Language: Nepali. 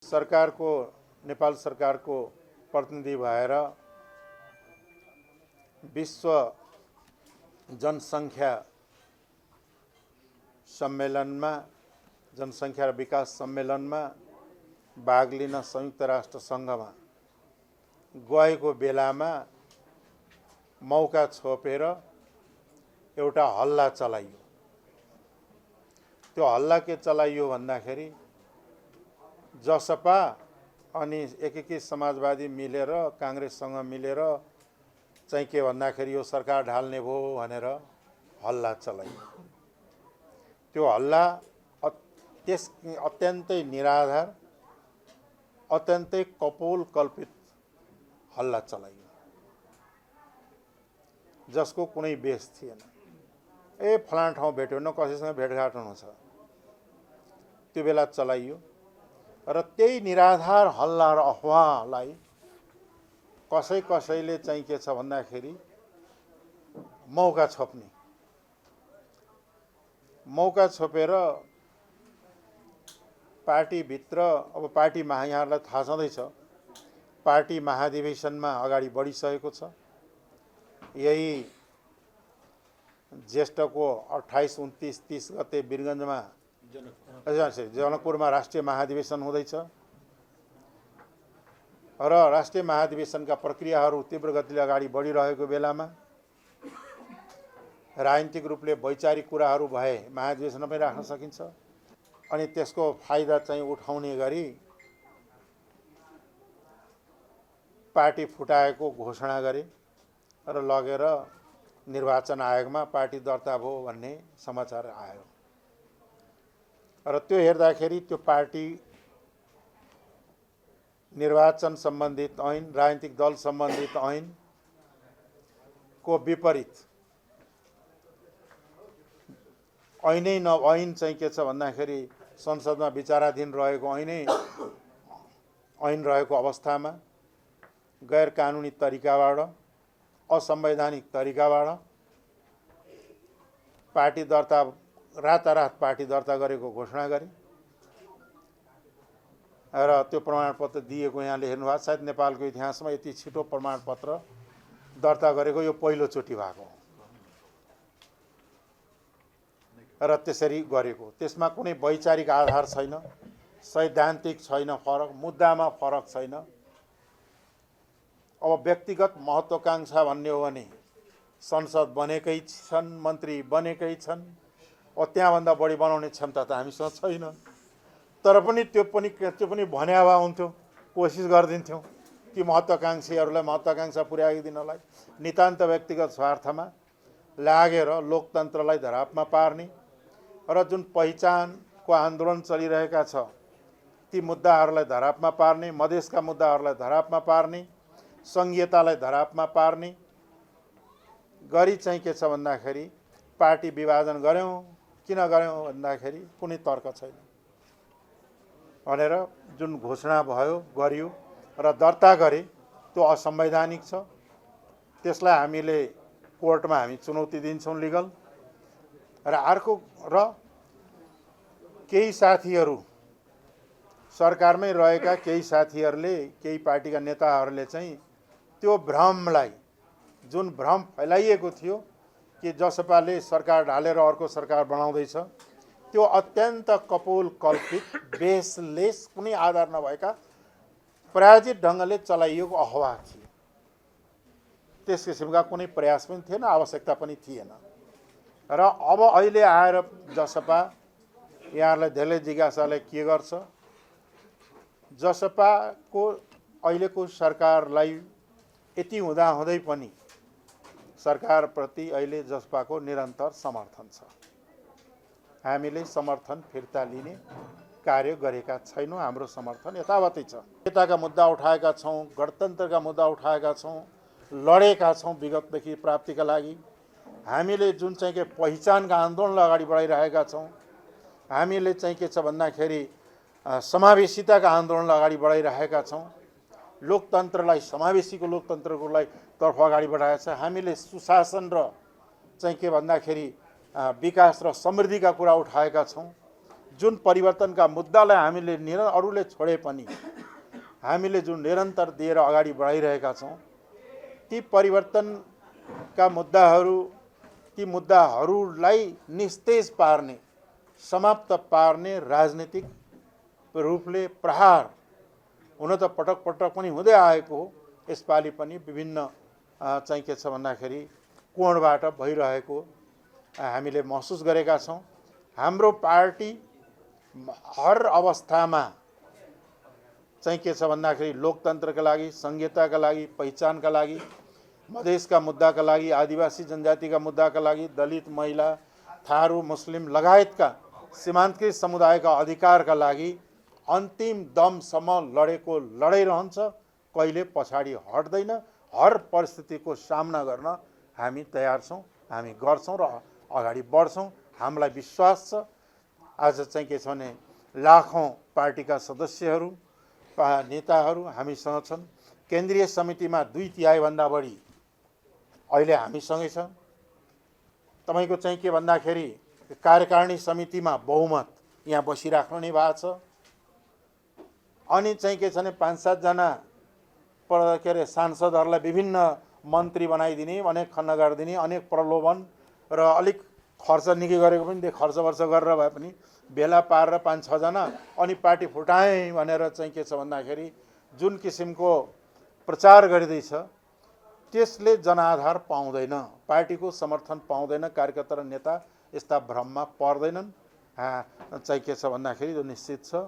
सरकारको नेपाल सरकारको प्रतिनिधि भएर विश्व जनसङ्ख्या सम्मेलनमा जनसङ्ख्या र विकास सम्मेलनमा भाग लिन संयुक्त राष्ट्र सङ्घमा गएको बेलामा मौका छोपेर एउटा हल्ला चलाइयो। त्यो हल्ला के चलाइयो भन्दाखेरि जसपा अनि एकीकृत समाजवादी मिलेर कांग्रेससँग मिलेर चाहिँ के भन्दाखेरि यो सरकार ढाल्ने भो भनेर हल्ला चलाइयो। त्यो हल्ला अत्यन्तै निराधार अत्यन्तै कपोल कल्पित हल्ला चलाइयो, जसको कुनै बेस थिएन। फलाना ठाउँ भेट्यो न कसैसँग भेटघाट हुनु छ, त्यो बेला चलाइयो। र त्यही निराधार हल्ला र अफवाहलाई कसैले चाहिँ के छ भन्दाखेरि मौका छोपेर पार्टीभित्र अब पार्टी यहाँहरूलाई थाहा छँदैछ, पार्टी महाधिवेशनमा अगाडि बढिसकेको छ। यही ज्येष्ठको 28, 29, 30 गते वीरगञ्जमा जनकपुरमा राष्ट्रिय महाधिवेशन हुँदैछ र राष्ट्रिय महाधिवेशनका प्रक्रियाहरू तीव्र गतिले अगाडि बढिरहेको बेलामा राजनीतिक रूपले वैचारिक कुराहरू भए महाधिवेशनमै राख्न सकिन्छ अनि त्यसको फाइदा चाहिँ उठाउने गरी पार्टी फुटाएको घोषणा गरे र लगेर निर्वाचन आयोगमा पार्टी दर्ता भयो भन्ने समाचार आयो। र त्यो हेर्दाखेरि त्यो पार्टी निर्वाचन सम्बन्धित ऐन, राजनीतिक दल सम्बन्धित ऐन को विपरीत ऐन चाहिँ के छ भन्दाखेरि संसदमा विचाराधीन रहेको ऐन रहेको अवस्थामा गैर कानुनी तरिकाबाट असंवैधानिक तरिकाबाट पार्टी दर्ता रातारात पार्टी दर्ता गरेको घोषणा गरे र त्यो प्रमाणपत्र दिएको यहाँले हेर्नुभएको, सायद नेपालको इतिहासमा यति छिटो प्रमाणपत्र दर्ता गरेको यो पहिलोचोटि भएको र त्यसरी गरेको। त्यसमा कुनै वैचारिक आधार छैन, सैद्धान्तिक छैन, फरक मुद्दामा फरक छैन। अब व्यक्तिगत महत्त्वाकांक्षा भन्ने हो भने संसद बनेकै छन्, मन्त्री बनेकै छन्, त्यहाँभन्दा बढी बनाउने क्षमता त हामीसँग छैन। तर पनि त्यो पनि भने भए हुन्थ्यो, कोसिस गरिदिन्थ्यौँ कि महत्त्वाकांक्षीहरूलाई महत्त्वाकांक्षा पुर्याइदिनलाई नितान्त व्यक्तिगत स्वार्थमा लागेर लोकतन्त्रलाई धरापमा पार्ने र जुन पहिचानको आन्दोलन चलिरहेका छ ती मुद्दाहरूलाई धरापमा पार्ने, मधेसका मुद्दाहरूलाई धरापमा पार्ने, सङ्घीयतालाई धरापमा पार्ने गरी चाहिँ के छ भन्दाखेरि पार्टी विभाजन गर्यौँ। किन गर्यौँ भन्दाखेरि कुनै तर्क छैन भनेर जुन घोषणा गरियो र दर्ता गरे त्यो असंवैधानिक छ। त्यसलाई हामीले कोर्टमा हामी चुनौती दिन्छौँ लिगल। र अर्को केही साथीहरू सरकारमै रहेका केही साथीहरूले, केही पार्टीका नेताहरूले चाहिँ त्यो भ्रमलाई, जुन भ्रम फैलाइएको थियो कि जसपाले सरकार ढालेर अर्को सरकार बनाउँदैछ, त्यो अत्यन्त कपोल कल्पित बेसलेस कुनै आधार नभएका प्रायोजित ढङ्गले चलाइएको अफवाह थियो। त्यस किसिमका कुनै प्रयास पनि थिएन, आवश्यकता पनि थिएन। र अब अहिले आएर जसपा यहाँहरूलाई धेरै जिज्ञासाले के गर्छ, जसपाको अहिलेको सरकारलाई यति हुँदाहुँदै पनि सरकारप्रति अहिले जसपाको निरन्तर समर्थन छ। हामीले समर्थन फिर्ता लिने कार्य गरेका छैनौँ, हाम्रो समर्थन यथावतै छ। एकताका मुद्दा उठाएका छौँ, गणतन्त्रका मुद्दा उठाएका छौँ, लडेका छौँ विगतदेखि प्राप्तिका लागि। हामीले जुन चाहिँ के पहिचानका आन्दोलनलाई अगाडि बढाइरहेका छौँ, हामीले चाहिँ के छ भन्दाखेरि समावेशिताका आन्दोलनलाई अगाडि बढाइरहेका छौँ, लोकतन्त्रलाई समावेशीको लोकतन्त्रको तर्फ अगाडि बढाएका छ। हामीले सुशासन र चाहिँ के भन्दाखेरि विकास र समृद्धिका कुरा उठाएका छौँ। जुन परिवर्तनका मुद्दालाई हामीले अरूले छोडे पनि हामीले जुन निरन्तर दिएर अगाडि बढाइरहेका छौँ, ती परिवर्तनका मुद्दाहरू, ती मुद्दाहरूलाई निस्तेज पार्ने, समाप्त पार्ने राजनीतिक रूपले प्रहार हुन त पटक पटक पनि हुँदै आएको हो। यसपालि पनि विभिन्न चाहिँ के छ भन्दाखेरि कोणबाट भइरहेको हामीले महसुस गरेका छौँ। हाम्रो पार्टी हर अवस्थामा चाहिँ के छ भन्दाखेरि लोकतन्त्रका लागि, संघीयताका लागि, पहिचानका लागि, मधेसका मुद्दाका लागि, आदिवासी जनजातिका मुद्दाका लागि, दलित, महिला, थारू, मुस्लिम लगायतका सीमान्तकृत समुदायका अधिकारका लागि अन्तिम दमसम्म लडेको लडाइँ रहन्छ, कहिले पछाडि हट्दैन। हर परिस्थितिको सामना गर्न हामी तयार छौँ, हामी गर्छौँ र अगाडि बढ्छौँ। हामीलाई विश्वास छ। आज चाहिँ के छ भने लाखौँ पार्टीका सदस्यहरू, नेताहरू हामीसँग छन्। केन्द्रीय समितिमा 2/3 भन्दा बढी अहिले हामीसँगै छ। तपाईको चाहिँ के भन्दाखेरि कार्यकारिणी समितिमा बहुमत यहाँ बसिराख्नु नै भएको छ। अनि चाहिँ के छ भने 5-7 जना के अरे सांसदहरूलाई विभिन्न मन्त्री बनाइदिने, अनेक खन्न गरिदिने, अनेक प्रलोभन र अलिक खर्च निकै गरेको पनि त्यो खर्च गरेर भए पनि बेला पारेर 5-6 जना अनि पार्टी फुटाएँ भनेर चाहिँ के छ भन्दाखेरि जुन किसिमको प्रचार गरिँदैछ त्यसले जनाधार पाउँदैन, पार्टीको समर्थन पाउँदैन। कार्यकर्ता र नेता यस्ता भ्रममा पर्दैनन्। चाहिँ के छ भन्दाखेरि यो निश्चित छ।